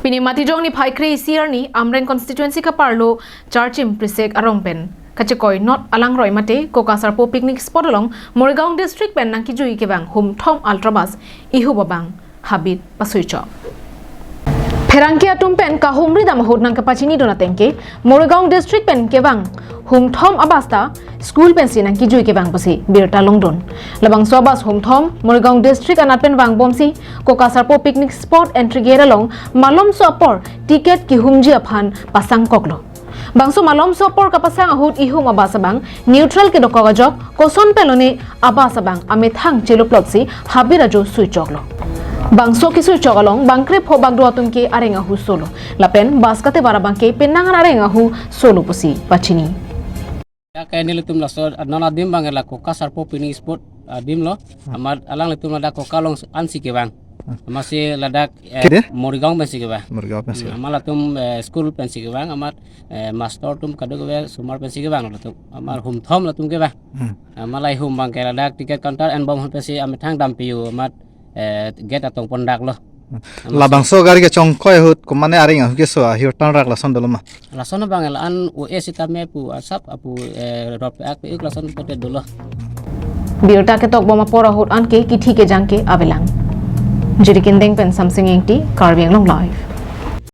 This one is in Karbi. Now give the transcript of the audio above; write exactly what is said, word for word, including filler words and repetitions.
Pini Matijong niphai kre-isi arni Amreng constituency kaparlo Charchim Prisek arong pen kachekoi North Alangroi mate Koka Sarpo picnic spot along Morigaon district pen nangkijui kevang humthom ultra bus ihup abang habit pasuichok. Pherangke atum pen kahumri dam ahut nangkepachinidun ateng ke Morigaon district pen kevang humthom abus ta school pensi nangkijui kevang pusi birta longdun. Labangso abus humthom Morigaon district anat pen vangbomsi Koka Sarpo picnic spot entry gate along malomso apor ticket kihumji aphan pasangkoklo. Bangso malomso apor kapasang ahut ihum abus abang neutral kedokok ajok koson pelone abus abang amethang cheloplotsi habit ajo suichoklo. Bangso kesuichok along bangkrepho bak do atum ke areng ahu solo. Lapen bus katevar abang ke penang areng ahu solo pusi pachini. Ya, kaini nelitum laso non adim abang la Koka Sarpo picnic spot adim lo. Amat alanglitum ladak Koka along ansi kevang. Amatsi ladak, eh, Kede? Morigaon pensi kevang. Morigaon pensi. Hmm, amat latum, eh, school pensi kevang. Amat, eh, master atum kadokave osomar pensi kevang latum. Amat humthom latum kevang. Hmm. Amat la ihum abang ke ladak ticket counter enbom ahut pensi amethang dampiyo amat, eh, gate atong pondaklo. Amatsi labangso gari kechongkoi ahut komatne areng ahu keso ahir tan rak lason dolo ma? Lason abang la-an O A sitame pu asap apu, eh, rot pe-ak pe-ik lason pote dolo. Birta ketokbom apor ahut anke kithi kejang ke avelang. Jirikindeng pen Samsing Ingti, Karbi Anglong Live.